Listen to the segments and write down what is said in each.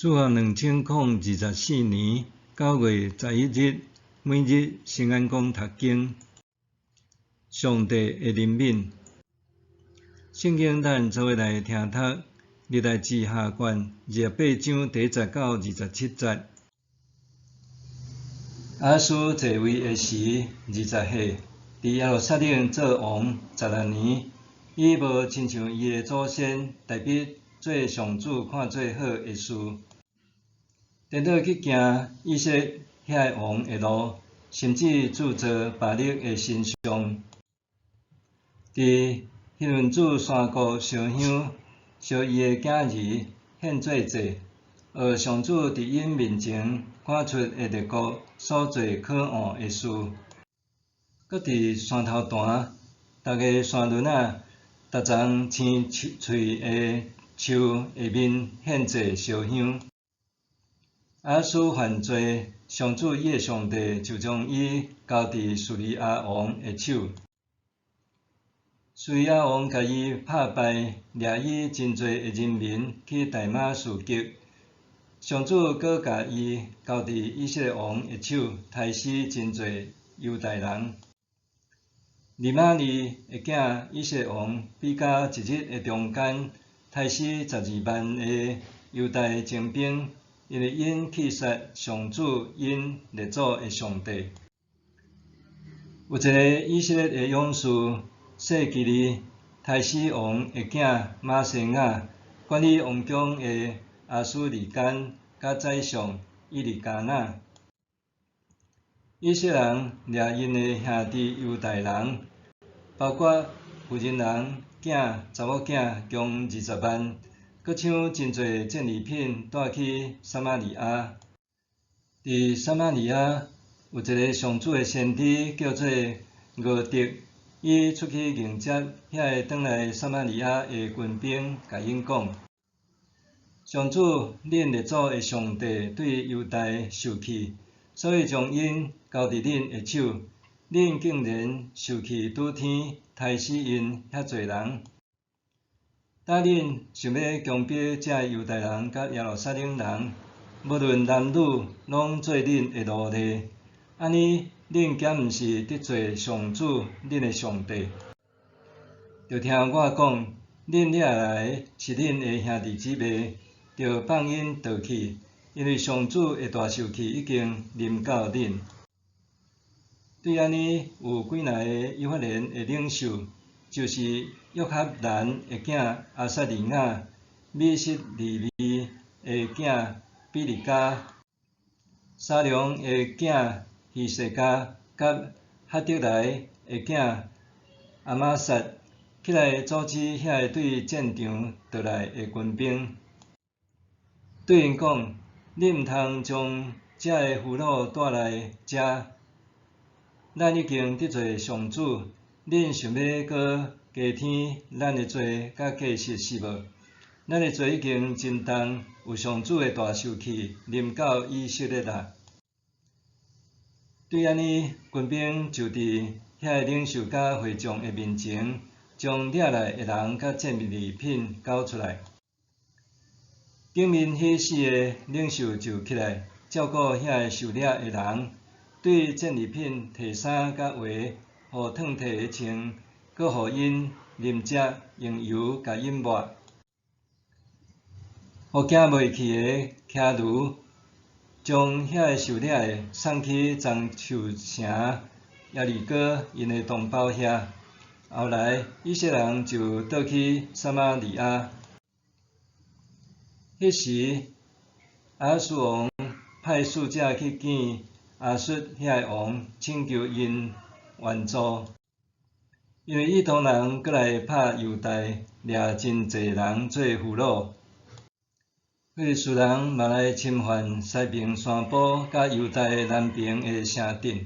主後2024年9月11日，每日聖安講讀經，上帝的憐憫。聖經咱做伙來聽讀歷代志下卷28章第1節到27節。亞哈斯在位的時，20歲，佇耶路撒冷做王16年。伊無親像伊的祖先大衛做上主看做好的事。顛倒去行以色列遐个王的路，甚至鑄造巴力的神像。佇欣嫩子山谷燒香，燒伊的囝兒獻做祭，學上主佇𪜶面前趕出的列國所做可惡的事。閣佇山頭壇，逐个山崙仔，逐叢青翠的樹下面獻祭燒香。亞哈斯犯罪，上主伊的上帝就將伊交佇敘利亞王的手。敘利亞王共伊拍敗，掠伊真濟的人民去大馬士革。上主閣共伊交佇以色列王的手，刣死真濟猶大人。利瑪利的囝以色列王比加一日的中間，刣死12萬个猶大精兵。因為𪜶棄殺上主𪜶列祖的上帝。有一个以色列的勇士細基利，刣死王的囝瑪西雅，管理王宮的亞斯利干，佮宰相以利加拿。以色列人掠𪜶的兄弟猶大人，包括婦人人、囝、查某囝，共20萬。閣搶真濟戰利品帶去撒瑪利亞。佇撒瑪利亞有一个上主的先知叫做俄德，伊出去迎接遐个轉來撒瑪利亞的軍兵，共𪜶講：上主恁列祖的上帝對猶大受氣，所以將𪜶交佇恁的手，恁竟然受氣拄天，刣死𪜶遐濟人。今恁想欲強迫這猶大人佮耶路撒冷人，無論男女，攏做恁的奴隸，按呢，恁敢毋是得罪上主恁的上帝？著聽我講，恁掠來是恁的兄弟姊妹，著放𪜶倒去，因為上主的大受氣已經臨到恁。對按呢，有幾若個以法蓮的領袖，就是約哈難的囝亞撒利雅、米實利米的囝比利迦、沙龍的囝希西家，佮哈得來的囝亞瑪撒，起來阻止遐个對戰場倒來的軍兵，對𪜶講：恁毋通將這个俘虜帶來遮，咱已經得罪上主，恁想欲閣加添咱的罪佮過失是無？咱的罪已經真重，有上主的大受氣臨到以色列啦。對按呢，軍兵就佇遐个領袖佮會眾的面前，將掠來的人佮戰利品交出來。頂面彼四个領袖就起來照顧遐个受掠的人，對戰利品提衫佮鞋，予褪褪的穿，閣予𪜶啉食，用油共𪜶抹，予行袂去的騎驢，將遐个受掠的送去樟樹城耶利哥𪜶的同胞遐。後來以色列人就倒去撒瑪利亞。彼時，亞哈斯王派使者去見亞述遐个王，請求𪜶援助。因為以東人閣來拍猶大，掠真濟人做俘虜。非利士人嘛來侵犯西爿山坡佮猶大南爿的城鎮，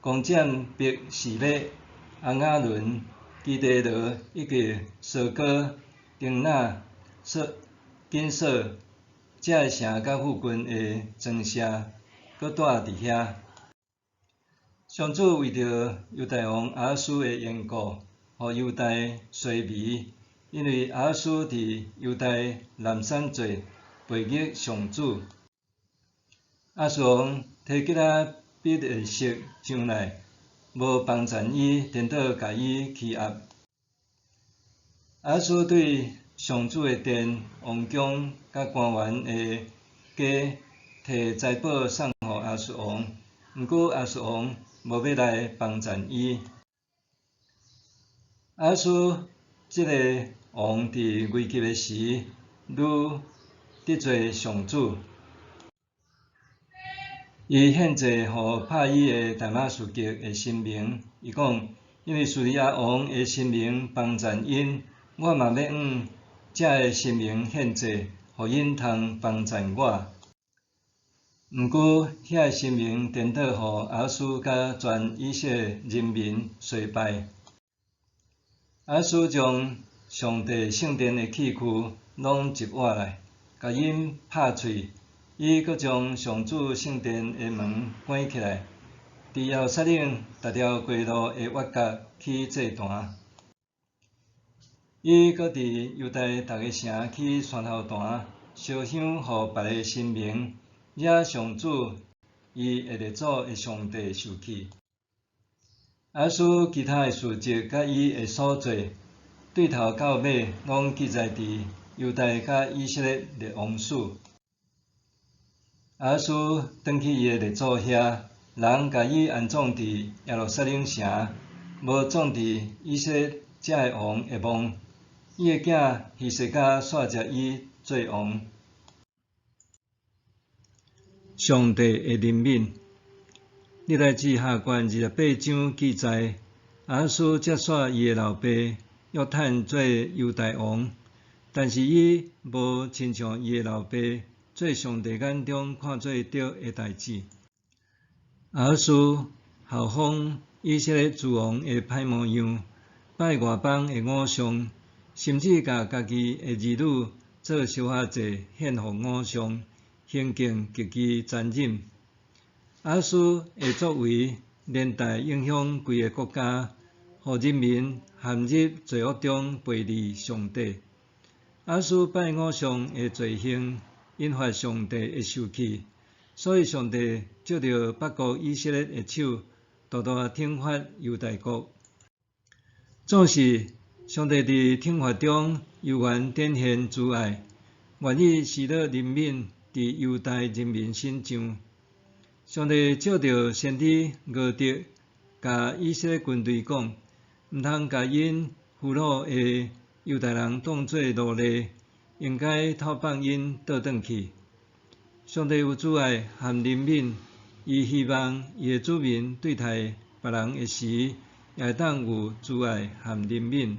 攻佔伯示麥、亞雅崙、基低羅以及梭哥、亭拿、緊鎖這个城佮附近的莊舍，閣住佇遐。上主為著猶大王亞哈斯的緣故，予猶大衰微，因為亞哈斯佇猶大濫散罪，背逆上主。亞述王提吉拉比列色上來，無幫贊伊，顛倒共伊欺壓。亞哈斯對上主的殿、王宮佮官員的家，提財寶送予亞述王，毋過亞述王無欲來幫贊伊。亞哈斯這个王佇危急的時，愈得罪上主。伊獻祭予拍伊的大馬士革的神明，伊講：因為敘利亞王的神明幫贊𪜶，我嘛欲向這个神明獻祭，予𪜶通幫贊我。毋過，遐个神明顛倒予亞哈斯佮全以色列人民衰敗。亞哈斯將上帝聖殿的器具攏集倚來，共𪜶拍碎。伊閣將上主聖殿的門關起來，佇耶路撒冷逐條街路的倚角起祭壇。伊閣佇猶大逐个城起山頭壇，燒香予別个神明，惹上主伊的列祖的上帝受氣。亞哈斯其他的事蹟佮伊的所做，對頭到尾攏記載佇猶大佮以色列列王史。亞哈斯轉去伊的列祖遐，人共伊安葬佇耶路撒冷城，無葬佇以色列遮个王的墓。伊的囝希西家紲接伊做王。上帝的憐憫，歷代志下卷28章記載，亞哈斯接續伊的老爸約坦做猶大王，但是伊無親像伊的老爸做上帝眼中看做對的代誌。亞哈斯效仿以色列諸王的歹模樣，拜外邦的偶像，甚至共家己的兒女做燒化祭獻予偶像，行徑極其殘忍。亞哈斯的作為連帶影響規个國家，予人民陷入罪惡中背離上帝。亞哈斯拜偶像的罪行，引發上帝的受氣，所以上帝藉著北國以色列的手，大大懲罰猶大國。總是上帝佇懲罰中猶原展現慈愛，願意施落憐憫佇猶大人民身上。上帝藉著先知俄德，共以色列軍隊講，毋通共𪜶俘虜的猶大人當做奴隸，應該討放𪜶倒轉去。上帝有慈愛和憐憫，伊希望伊的子民對待別人的時，也會當有慈愛和憐憫。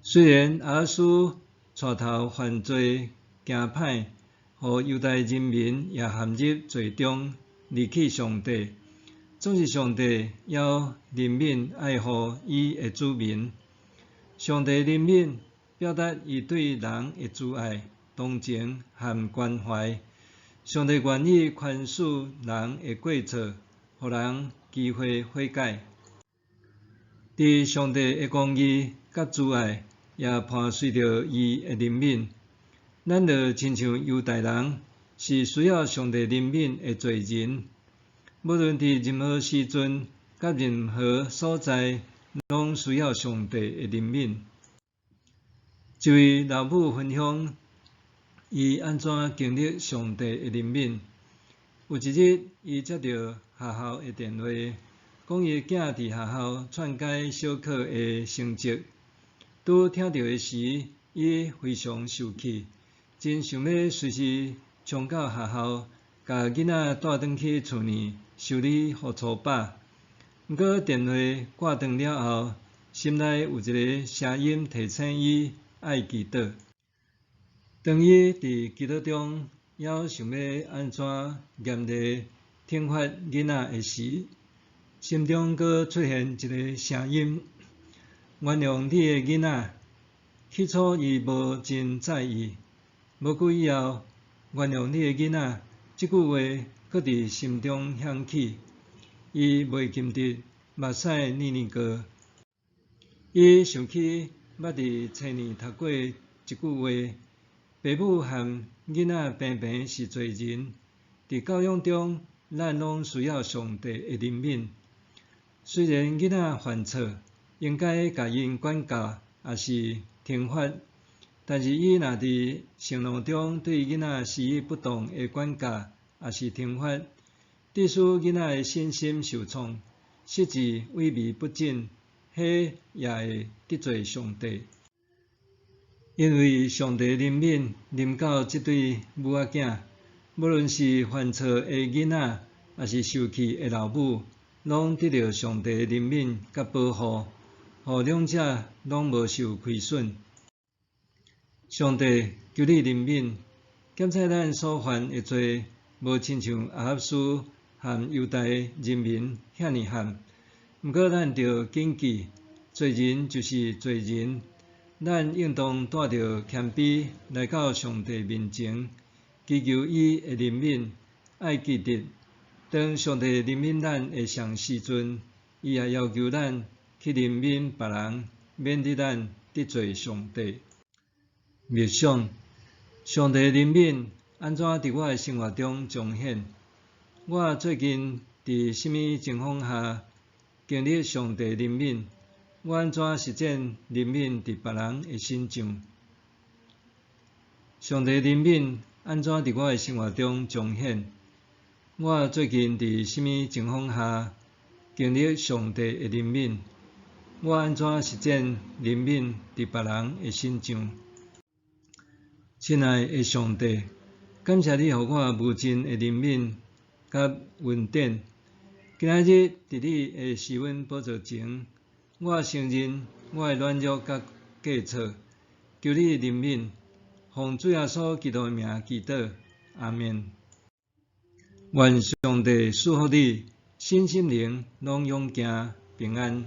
雖然亞哈斯帶頭犯罪行歹，予猶大人民也陷入罪中，離棄上帝，總是上帝猶憐憫愛護伊的子民。上帝憐憫表達伊對人的慈愛、同情和關懷。上帝願意寬恕人的過錯，予人機會悔改。佇上帝的公義佮慈愛，也伴隨著伊的憐憫。咱就親像猶大人，是需要上帝憐憫的罪人。無論佇任何時陣佮任何所在，攏需要上帝的憐憫。一位老母分享，伊按怎經歷上帝的憐憫。有一日，伊接著學校的電話，講伊的囝佇學校篡改小考的成績。拄聽著的時，伊非常受氣，真想欲隨時衝到學校，共囡仔帶轉去厝內修理予粗飽。毋過電話掛斷了後，心內有一个聲音提醒伊愛祈禱。當伊佇祈禱中，猶想欲按怎嚴厲懲罰囡仔的時，心中閣出現一个聲音：原諒你的囡仔。起初伊無真在意，無久以後，原諒你的囡仔這句話閣佇心中響起，伊袂禁得目屎潋潋過。伊想起捌佇青年讀過一句話：爸母和囡仔平平是罪人，佇教養中，咱攏需要上帝的憐憫。雖然囡仔犯錯，應該共𪜶管教，抑是懲罰，但是伊若佇盛怒中對囡仔施以不當的管教，抑是懲罰，致使囡仔的身心受創，失志萎靡不振，彼也會得罪上帝。因為上帝憐憫臨到這對母仔囝，無論是犯錯的囡仔，抑是受氣的老母，攏得著上帝憐憫佮保護，予兩者攏無受虧損。上帝，求你憐憫，檢察咱所犯的罪，無親像亞哈斯和猶大人民遐爾譀。毋過咱著謹記，罪人就是罪人，咱應當帶著謙卑來到上帝面前，祈求伊的憐憫。愛記得，當上帝憐憫咱的相時陣，伊也要求咱去憐憫別人，免得咱得罪上帝。默想，上帝憐憫按怎佇我的生活中彰顯？我最近佇啥物情況下經歷上帝憐憫？我按怎實踐憐憫佇別人的身上？上帝憐憫按怎佇我的生活中彰顯？我最近佇啥物情況下經歷上帝的憐憫？我按怎實踐憐憫佇別人的身上？親愛的上帝，感謝你予我無盡的憐憫佮恩典。今仔日佇你的施恩寶座前，我承認我的軟弱佮過錯，求你憐憫，奉主耶穌基督的名祈禱，阿們。願上帝賜福你，身心靈攏勇健平安。